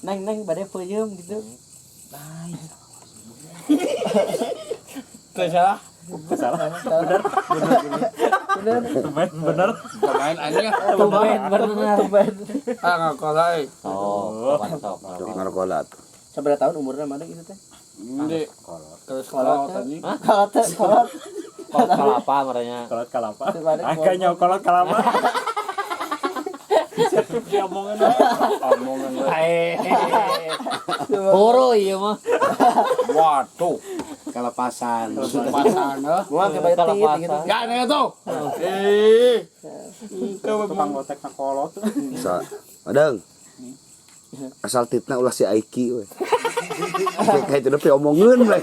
Neng, neng, bade peuyeum gitu. Teu salah. Salah. Bener. Bener. Tumben bener. Pemain anjing. Tumben bener. Tumben. Ah ngakolai. Oh, kapan sok. Ngarkolat. Sabaraha tahun umurna mana gitu teh? Ini terus Kolot kolot anjing. Kolot teh, kolot. Kolot kalapa merenya. Kolot kalapa. Bade Angkanya kolot kalapa. Omongan Omongan we. Horo ieu mah. Waduh. Kalepasan. Pasang heuh. Gua ke bade tit gitu. Ya nih tuh. Eh. Tukang lotek na kolot. Sa Adang. Asal titna ulah si Aiki we. Kayak itu deui omongeun we.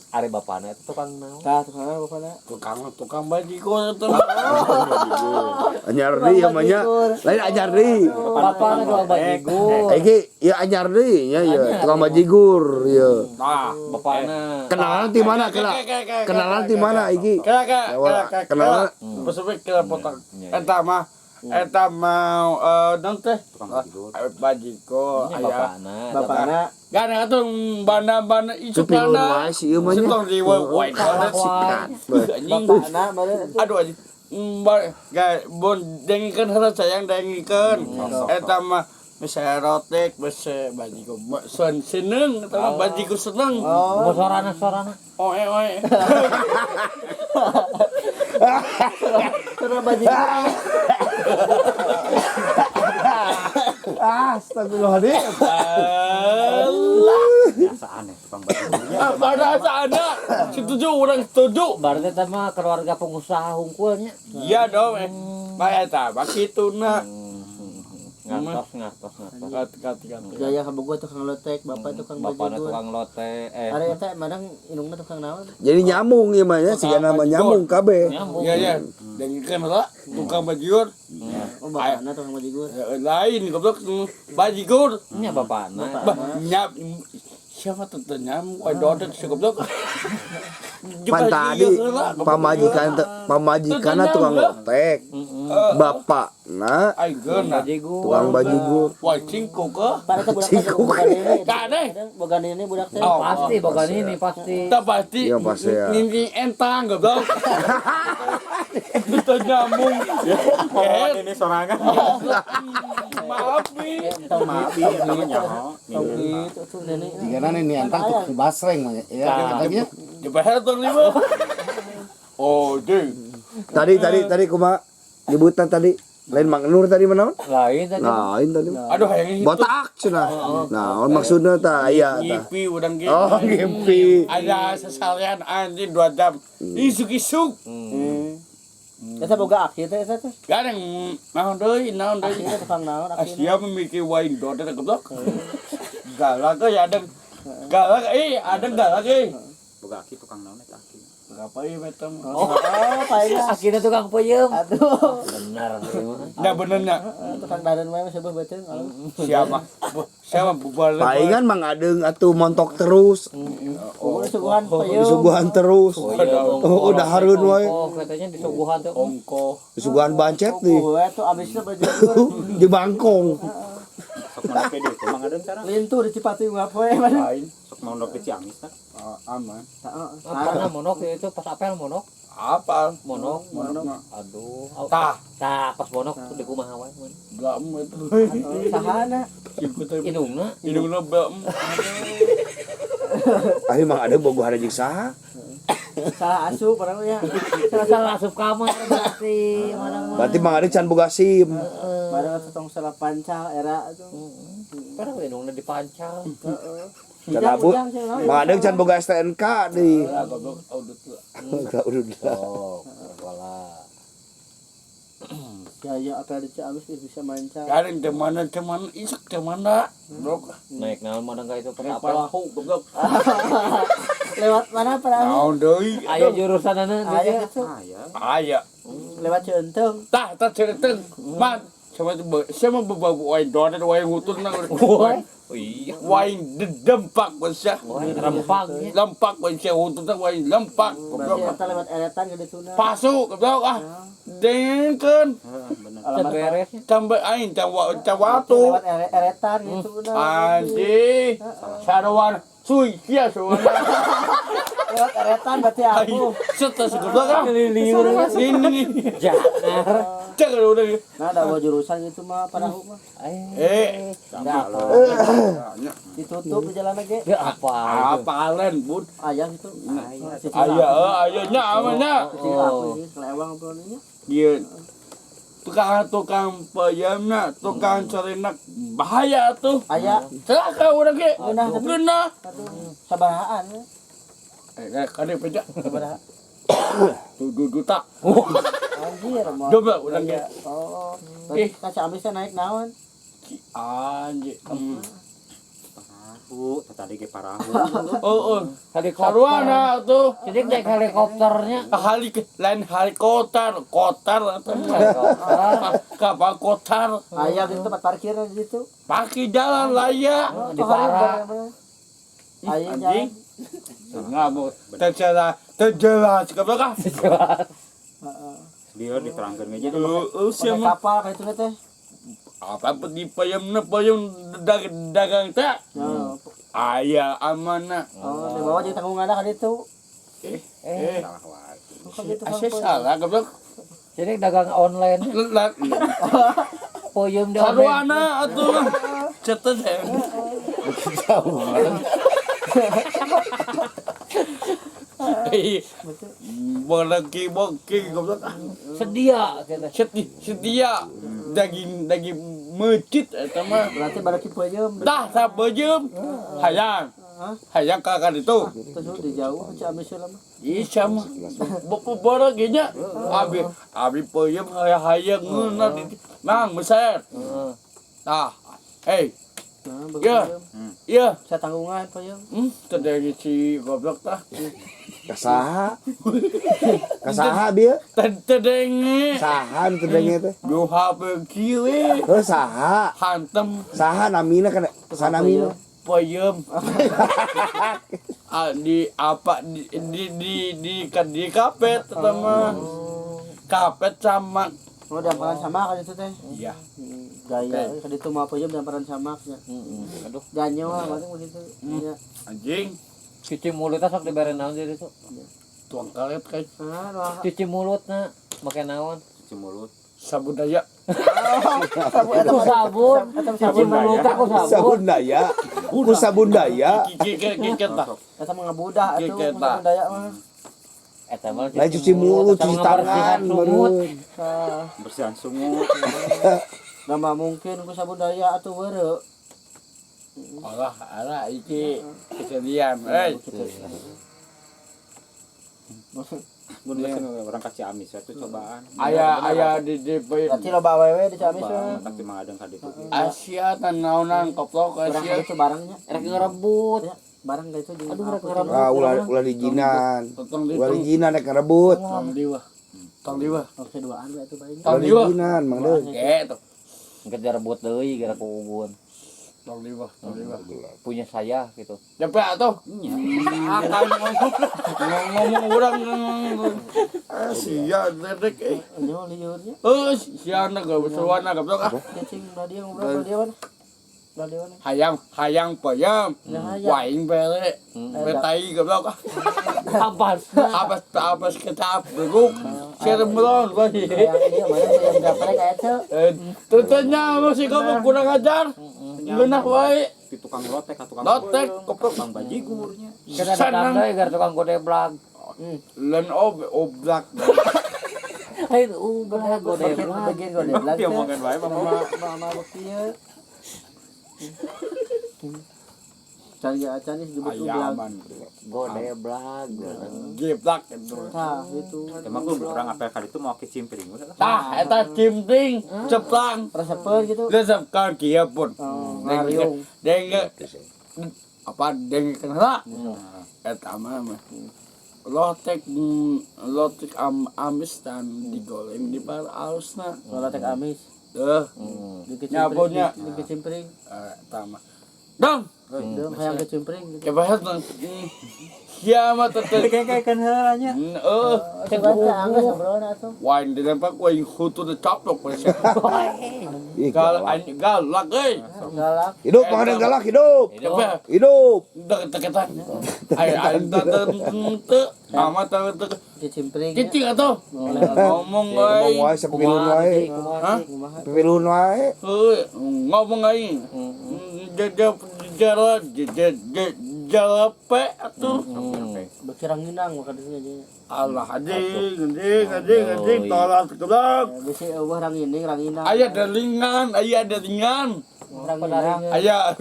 Ari bapana itu tukang naon? Tah, tukang bapana. Tukang tukang bajigur itu. Anyar deui ieu mah nya. Lain anyar deui. Bapana tukang bajigur. Aiki ieu anyar deui nya ieu tukang bajigur ieu. Nah, Bapana. Kenalan ti mana kena? Kenalan ti mana Iki? Kira kira kira Kenalan Besok kira potong. Eta mah eta mau non teh bajigur Nya aya. bapana. Bapana Gana tuh bana-bana isu Cupilun bana. wae si ieu mah nya. Setong di wae Sikat. anjing. bapana bade Aduh anjing. Ga bon dengikeun heula sayang dengikeun. Eta mah bisa erotik, bisa bajigur sen seneng, eta mah bajigur seneng. Oh, sorana sorana. Oe oe. Terus bajigur. Astagfirullahaladzim. Alah. Biasa aneh tukang bajigurnya. Pada ada setuju orang setuju. Berarti teh mah keluarga pengusaha hungkulnya. Iya dong eh. Mah eta mah kitu na. Ngartos ngartos ngartos. Kat kat kat. Jaya kabogoh tukang lotek, bapak tukang Bapana bajigur. tukang lote eh. Ari eta madang indungna tukang naon? Jadi nyambung ieu mah nya, sigana mah nyambung kabeh. Nyambung. Iya iya. Dengikeun heula tukang bajigur. Oh, bapana tukang bajigur. Lain goblok bajigur. Nya bapana. Bah nyap siapa tuh nyam wae dodet si goblok. Pan tadi pamajikan pamajikanna tukang lotek. Bapakna Aigena. Bajigur. tukang bajigur. Wah cingkuk ke. Pan eta budak teh Cingkuk. boga nini. Kade. Boga nini budak teh. Oh. Pasti boga ini pasti. Tak pasti. Iya, pasti ya. Nini entang goblok. Itu nyambung. Omongan ini sorangan. Maaf nih. Maaf ieu eta mah nyaho. Gitu tuh nini. Jigana nini antang tukang basreng mah ya. Katanya Dibayar tuh lima. Oh, deh. Tadi tadi tadi kumaha nyebutan tadi lain Mang Nur tadi mah naon? Lain tadi. Lain tadi. Aduh, hayang hitung. Botak cenah. Naon maksudna tah aya tah. Ngipi urang ge. Oh, ngimpi. Ada sesalian anjing 2 jam. Isuk-isuk. Eta boga aki teh eta teh. Gadeng naon deui, naon deui. Aki teh tukang naon Ah, aki. siapa mikir wain dodet goblok. Galak euy adeng. Galak euy, adeng galak euy. Boga aki tukang naon eta aki. Berapa ieu eta mah? Oh, palingan. Akhirnya tukang peuyeum. Aduh. Bener ieu mah. Nah benernya Tukang dadan wae sebuah beuteung. siapa? Siapa bubar? Palingan Mang Adeng atuh montok terus, Oh, disuguhan peuyeum. disuguhan terus. Oh, udah harun wae. Oh, katanya disuguhan tuh. Ongko. Disuguhan bancet nih. Oh, tuh abisna bajigur. Di Bangkong. Sok mondok di ditu Mang Adeng cara. Lintu di Cipati ungap we mana. Lain. Sok mondok di Ciamis tah. Aman. Heeh. Pernah monok ya itu pas apel monok. Apa? Monok. Monok. Aduh. Tah, Tah, pas monok tuh di kumaha wae mun. belum itu. Sahana? Indungna Hidungna belum. Ah, Mang Adeng bogohan jeung saha? Salah asup orang ya. salah asup kamar berarti mana mah. Berarti Mang Adeng can boga SIM. Barang tong salah pancal era tuh. Padahal indungna dipancal. Heeh. Can abu. Mang Adeng can boga STNK deui. Ya goblok audit lah. Udah. Oh, sekolah. Ya ya apel di Ciamis bisa mancal. Garing di mana di mana isuk di mana. Goblok. Naik naon mah enggak itu pas Naik apel. perahu goblok. Lewat mana perahu? Naon deui? Aya jurusanana Aya gitu. Aya. Aya. Lewat Cienteng. Tah, tah cerita. Man, sama sama bebabu wae donet wae hutun na. Iya. Wae dedempak basah. Rempang. Lempak basah hutun na wae lempak. Berarti eta lewat eretan ke dituna. Pasu goblok ah. Dengkeun. Heeh, bener. Alamat Beres. Tambah aing cawatu. Lewat eretan gitu nah. Anjing. Sarwan suy sia suwana. Lewat eretan berarti aku. Setes goblok ah. Ini. Jangan. Cek udah. Nah, ada bawa jurusan gitu mah perahu mah. Eh, Nah, ditutup di jalan lagi. Ya apa? apalen bun. Ayah gitu. Aya, aya nya amanya. Aku ini kelewang obrolannya. Dia tukang payamna, tukang carinak bahaya tuh. Ayah, Celaka urang ge. Geunah tapi. Geunah. aduh, sabarahaan ya. Eh, kade peja. Sabaraha. 7 juta. Anjir, mau. Coba urang ge. Oh, berarti ka Ciamis teh naik naon? Anjing. Parahu, tadi ge parahu. Oh, oh. Helikopter. Sarwana tuh. Jadi naik helikopternya. Hali lain hari kotar, kotar atau Helikopter. kapal kotar. Aya gitu tempat parkir gitu. Pakai jalan layak. Di Para. Aya jalan. Anjing. Ngamuk. Terjelas, terjelas goblok ah. Heeh. Dia diterangkeun ge nya. Heeh, Pakai siapa kapal kayak itu teh. apa di payamna payam dagang teh. Oh, Aya amanah. oh, dibawa jadi tanggungan kan itu. Eh, Salah wae. Bukan gitu asa salah goblok. Jadi dagang online. Puyem di online. Sarwana atuh. Cetet ya. Jauh banget. Boleki boki goblok. Sedia gitu. Setia daging daging mecit eta mah. Berarti baraki peuyeum. Tah sapejeum hayang. Hayang ka ka ditu. Terus di jauh Ciamis lah mah. Iya mah. Bopo borok ge nya. Abi abi peuyeum hayang ngeunah di Mang meser. Tah. Hey, Nah, Ya. begitu. iya. Saya tanggungan peuyeum. Tadi si goblok tah. Kasaha? Kasaha bieu? Tedenge. Saha nu teu denge teh? Du HP kieu we. Heuh saha? Hantem Saha namina kana sanamina? peuyeum. Ah, di apa di di di di, di, di kapet eta mah. Kapet sama Oh, damparan sama kan itu teh. iya. Gaya kan itu mah peuyeum damparan sama nya. Aduh, Ganyo ah berarti begitu. Ya. Anjing, cuci mulutnya sok dibere naon jadi tuh. tuang karet kayak Ah, wah. Cuci mulutna make naon? Cuci mulut. sabudaya. Sabun eta Ku sabun. Eta Cuci sabun mulutna ku sabun. Sabun daya. Ku sabun daya. Kiki kiki tah. Eta mah ngabudah atuh Kiki, sabun daya mah. Eta mah Lain cuci mulut, eta cuci mah ngabersihan tangan sungut. meureun. Tah, Bersihan sungut. da mah mungkin ku sabun daya atuh weureu. Alah, alah iki kejadian. Eh, Mun geus urang ka Ciamis atuh cobaan. aya aya di di Berarti loba awewe di Ciamis mah. Matak teh mangadeng ka ditu ge. Asia tanaonan koplok Urang Asia. itu barangnya. Rek ngerebut. Ya, barang ka itu jeung Aduh, rek apa ngerebut. Ah, ulah ulah dijinan. Tong di Ulah dijinan rek ngerebut. tong diwa. Tong diwa. Oke, duaan we atuh bae nya. Tong Ulah diwa. dijinan, Mang Deung. Eh, tuh. Engke direbut deui gara ku Ugun. Tong diwa, tong diwa. Punya saya gitu. Cepet atuh. Akan ngomong ngomong urang ngomong. Asia dedek eh. Nyo liurnya. Eh, sia na gak seruana goblok ah. Cacing belah dia ngobrol belah dia mana? Belah dia mana? Hayang hayang payam. Nah, hayang. Waing bere. Betai goblok ah. Abas. Abas abas ketap beguk. Seremron bae. Hayang iya mana yang berapa kayak itu? Eh, tentunya masih kamu kurang ajar. Ngeunah wae. Di tukang lotek ka tukang Lotek koplok tukang bajigurnya. Kita datang senang. deui gara tukang godeblak. Len ob oblak. Lain ublak godeblak. Bagian godeblak. Dia omongan wae mah. Mama mama bukti ya. Cari acan nih disebut ublak. Ayaman. Godeblak. Geblak gitu. Tah gitu. Emang gua urang apel ka ditu mau ke cimpring udah lah. Tah eta cimting ceplang. Resepeun gitu. Resep kan kieu pun. Oh, ngariung. Deng Apa dengekeun heula. Eta mah mah. Lotek lotek amis dan digoreng di bar alusna. Lotek amis. Deh, Di Nyabonya. kecimpring, di kecimpring. Eta mah. Dong, Dong hayang kecimpring gitu. kebahet dong. Kiamat teh. Kayak kan heula nya. Heeh. Coba teh angges ngobrolna atuh. Wine dilempar ku aing hutu dicaplok we sia. Ih, Gal galak. anjing galak euy. Galak. Hidup makanan galak hidup. Coba Hidup. deket-deketan. Ai ai teu amat teu Kecimpring. Cicing atuh. Ngomong Ngomong euy. wae sapilun wae. Hah? Kumaha? Pipilun wae. Heuy, ngomong aing. Jalan jalape atuh. Beki ranginang maka dinya aja. Allah anjing anjing anjing anjing tolak goblok. Bisi eueuh rangining ranginang. Aya delingan, aya delingan. Ranginang. Aya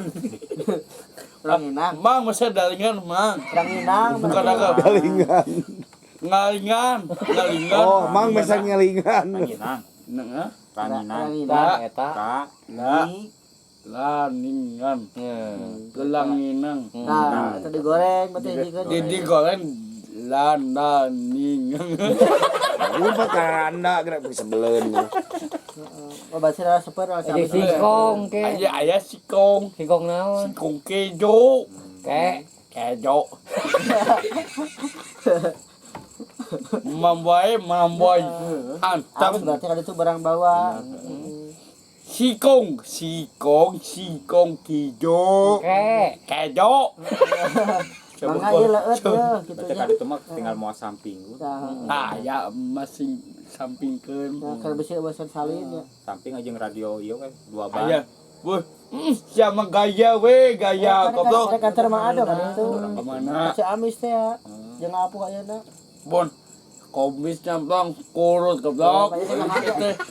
Ranginang. Mang masa dalingan mang. Ranginang. Bukan aku. Galingan. Ngalingan, ngalingan. Oh, mang mesa ngelingan. Ranginang. Nah, Ranginang. Ranginang. Tah eta. Ka. la laningan, lelanginang. Nah, itu digoreng berarti digoreng. Jadi goreng lananingan. Lupa karanda gerak sebelen. Oh, berarti rasa super rasa Jadi singkong ke. Aya aya sikong, Singkong naon? sikong kejo, Ke. kejo. Mamboy, mamboy. Antam Antam berarti kan itu barang bawa. sikong, sikong, sikong kejo, Ke. kejo. Mangga ieu leueut ye kitu Berarti nya. kan itu mah tinggal mau samping. Tah, Ah, ya masih sampingkeun. nah, keur bisi bosan salin ya. Samping aja radio ieu kan dua ban. Aya, weh, siapa gaya we, gaya goblok. Rek kantor mah ada kan itu. Kemana? Si Amis teh ya. Jeung apuh ayeuna. Bon, komis nyamplong kurus goblok.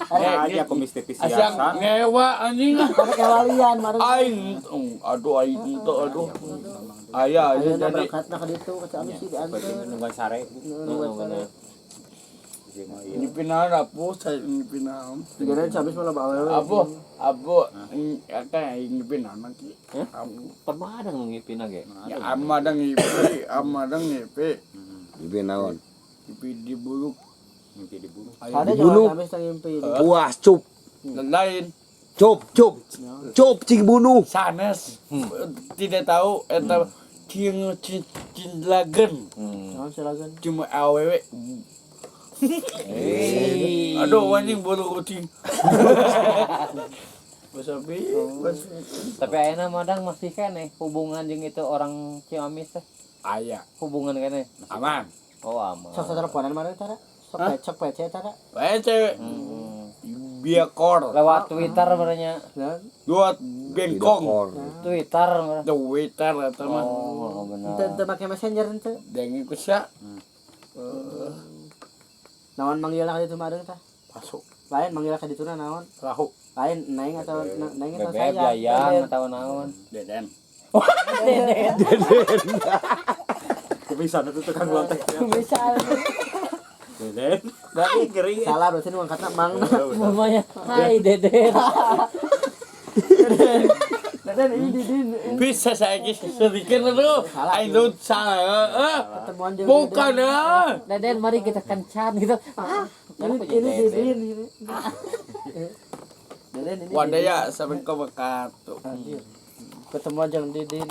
Aja komis TV Asyang siasa. ngewa anjing. Ada kewalian maren. Aing, aduh aing teu aduh. Aya aya Ayeuna jadi berangkatna ka ditu ka Ciamis sih Berarti diantar. nungguan sare. Nungguan sare. Ieu mah ieu. nyipinaon apu saya nyipinaon. Digoreng Ciamis malah bawa awewe. Apu, apu, eta aing nyipinaon nanti. Apu. Pernah ada ngipina ge. Ya ama dang ngipi, ama dang ngipi. Mimpi naon? Ngipi dibuluk. Mimpi dibunuh. Ada Dibunuh. juga Ciamis teh ngimpi. Puas cup. Lain Cup cup. Cup cing bunuh. sanes tidak tahu eta cing cing cinglagen Naon silakan. cuma awewe. Aduh anjing bulu kucing. Wasabi, wasabi. Tapi ayeuna madang masih keneh hubungan jeung itu orang Ciamis teh. Aya, Hubungan keneh. aman. Oh aman. Sok teleponan mana tara? Sok sok PC tara. Wae cewek. Biakor, Lewat Twitter berarti. Nah, dua bengkong. Twitter berarti. Twitter eta mah. Oh, benar. Ente ente make messenger ente. Denge ku sia. Naon manggilna ka ditu mah tah? Masuk Lain manggilna ka dituna naon? rahu Lain neng atau neng atau Bebeb saya. yayang atau naon. deden. Kumisan itu tukang lotek. Bisa. Deden. Berarti salah berarti nu angkatna mang. Mamanya, "Hai Deden." Deden ini Didin. Bisa saya sedikit dulu. Aing tuh salah. Eh, Pertemuan jeung bukan ah. Deden, mari kita kencan gitu. Ini ini Didin ini. Deden ini. Wadaya sampai ke Bekatu. Anjir. Pertemuan jeung Didin.